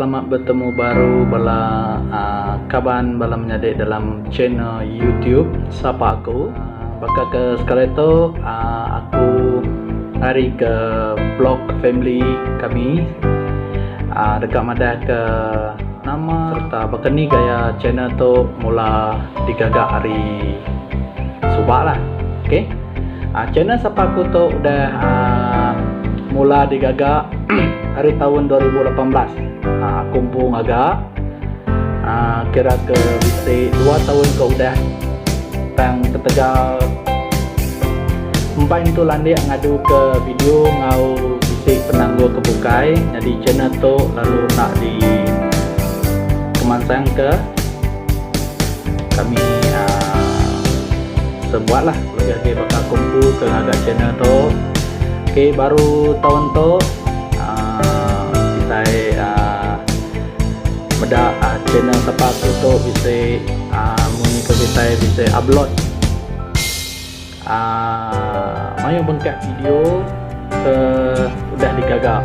Selamat betemu baru bala aaa kaban bala menyadi dalam channel YouTube Sapa Aku. Baka ke sekali tu aaa aku ngari ke blog family kami aaa deka madah ke nama sereta baka ni gaya channel tu mula digaga ari suba lah. Okay. Channel sapa aku tu udah mula digaga ari taun 2018. Aku empu ngaga kira ke bisi dua taun ke udah tang ketegal empai entu landik ngadu ke video enggau bisi penanggul ke bukai nyadi channel tu lalu enda di kemansang ke kami sebuat lah lebih agi baka aku empu ke ngaga channel tu ok baru taun tu aaa kitai aaa meda channel sapa aku tu bisi aaa munyi ke kitai bisi upload aaa mayuh bengkah video ke udah digaga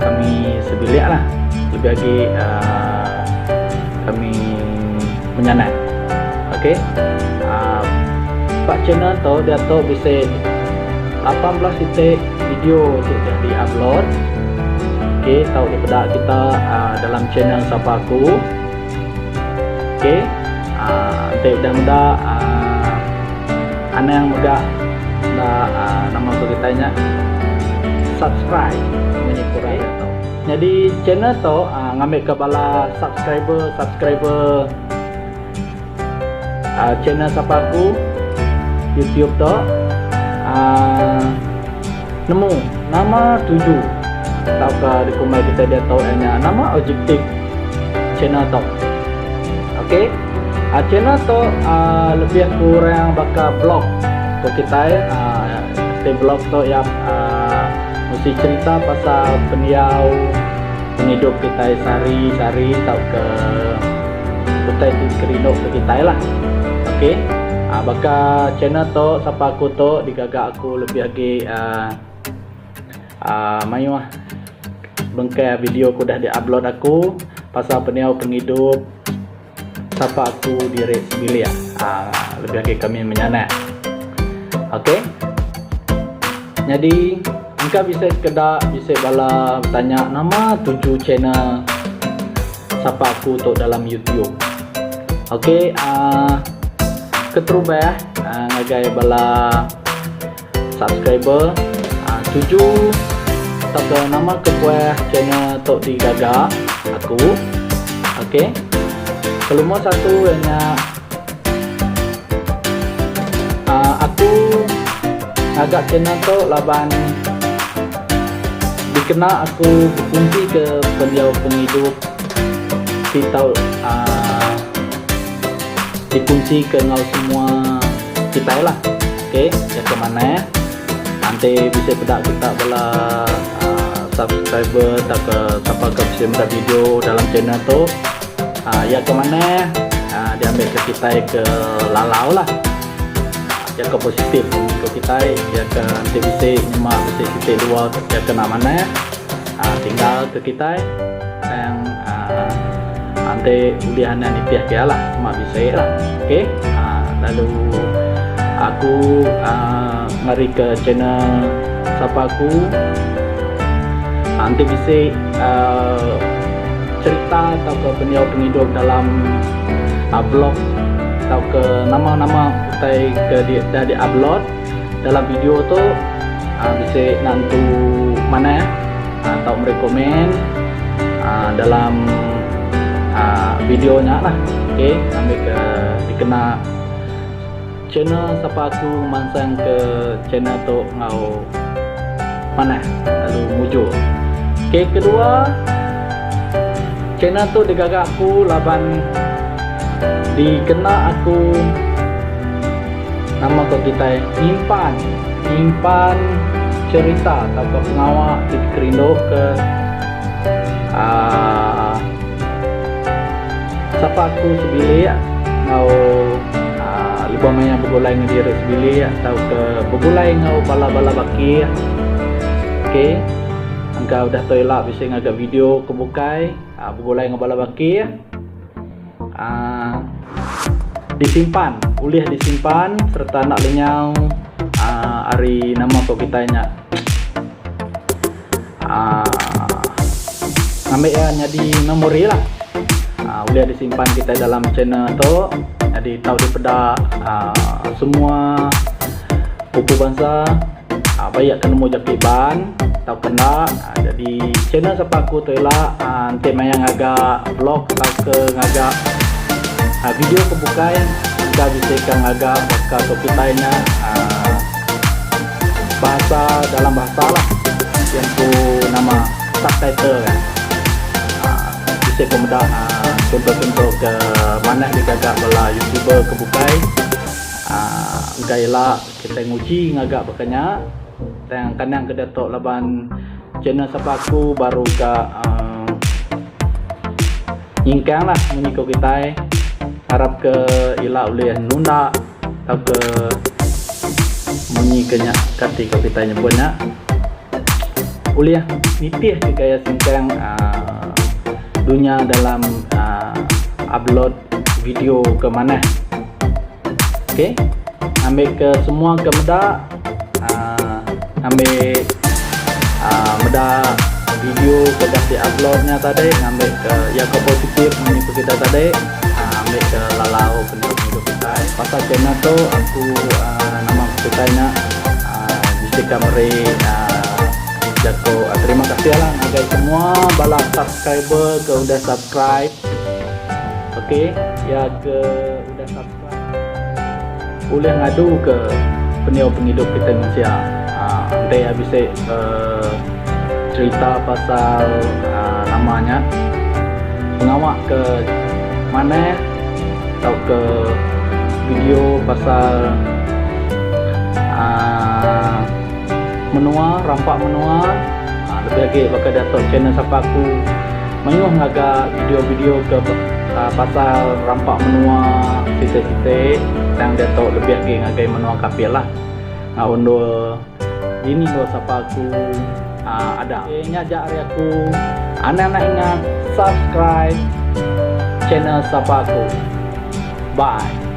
kami sebilik lah lebih agi aaa kami menyanak ok aaa ba channel tu diatu bisi 18 iti video ti udah di upload ok tau dipeda kita aaa dalam channel sapa aku ok aaa enti udah meda aaa anang mega enda aaa nama ku kitai nya subscribe munyi ku orang diatu. Nyadi channel tu aaa ngambika bala subscriber subscriber aaa channel sapa aku YouTube tu aaa nemu nama tuju tauka dikumbai kitai diatu iya nya nama objektif channel tu. Ok aaa channel tu aaa lebih kurang baka blog ku kitai aaa ti blog tu iya aaa mesti cherita pasal pendiau pengidup kitai sehari sehari tauka utai ti dikerindu ke kitai lah. Ok aaa baka channel tu sapa aku tu digaga aku lebih agi aaa aaa mayuh bengkah video ke udah di upload aku pasal pendiau pengidup sapa aku diri sebilik aaa lebih agi kami menyanak. Ok nyadi engka bisi sekeda bisi bala betanya nama tuju channel sapa aku tu dalam YouTube. Ok aaa keterubah aaa ngagai bala subscriber aaa tuju tauka nama kebuah channel tu digaga aku. Ok ke lumur satu iya nya aaa aku ngaga channel tu laban dikena aku bekunsi ke pendiau pengidup ti tau aaa dikunsi ke enggau semua kitai lah. Ok jaku manah enti bisi peda kita bala aaa subscriber tauka sapa ke bisi meda video dalam channel tu aaa iya ke manah aaa diambi ke kitai ke lalau lah. Iya ke positif ko kitai iya ke enti bisi nyema bisi siti dua iya ke enda manah aaa tinggal ke kitai tang aaa enti ulih anak nitih ke iya lah sema bisi lah ok aaa lalu aku aaa ngari ke channel sapa aku enti bisi aaa cherita tauka pendiau pengidup dalam aaa blog tauka nama-nama utai ke udah di upload dalam video tu aaa bisi nentu manah aaa tau meri komen aaa dalam aaa video nya lah ok ngambika dikena channel sapa aku mansang ke channel tu enggau manah lalu mujur. Ok kedua channel tu digaga aku laban dikena aku nama ko kitai nyimpan nyimpan cherita tauka pengawa ti dikerindu ke aaa sapa aku sebilik enggau aaa lebuh maya begulai enggau diri sebilik tauka begulai enggau bala-bala bakih. Ok. Engka udah tu ila bisi ngaga video ke bukai begulai enggau bala bakih. Aaa disimpan ulih disimpan sereta enda lenyau aaa ari nama ko kitai nya aaa ngambi iya nyadi memori lah aaa ulih disimpan kitai dalam channel tu nyadi tau dipeda aaa semua pupu bansa. Ba iya ke nemu jaku Iban tauka enda jadi channel sapa aku tu ila enti maya ngaga vlog tauka ngaga video ke bukai engka bisi ka ngaga baka tu kitai nya aaa bahasa dalam bahasa lah yang ku nama subtitle ka aaa bisi ku meda aaa contoh-contoh ke manah digaga bala youtuber ke bukai aaa engka ila. Kitai nguji ngaga baka nya tang kandang ke diatu laban channel sapa aku baru ka uhh nyingkang lah munyi ko kitai arap ke ila ulih nunda tauka munyi ke nya kati ko kitai nyebut nya ulih nitih ke gaya singkang uhh dunya dalam uhh upload video ke manah. Ok ngambi ke semua ke meda uhh ngambi uhh meda video ke udah di upload nya tadi ngambi ke iya ke positif munyi ku kita tadi uhh ngambi ke lalau ke enda pengidup kitai. Pasal channel tu aku uhh nama ku kitai nya uhh bisi ka meri uhh jaku terima kasih lah ngagai semua bala subscriber ke udah subscribe ok iya ke udah subscribe ulih ngadu ke pendiau pengidup kitai mensia aaa enti iya bisi aaa cerita pasal aaa nama nya pengawa ke manah tauka video pasal aaa menua rampa menua aaa lebih agi baka diatu channel sapa aku mayuh ngaga video-video ke pasal rampa menua siti-siti tang diatu lebih agi ngagai menua Kapit lah enggau endur dini endur sapa aku aaa ada. Okay nya aja ari aku anang enda ingat subscribe channel sapa aku. Bye.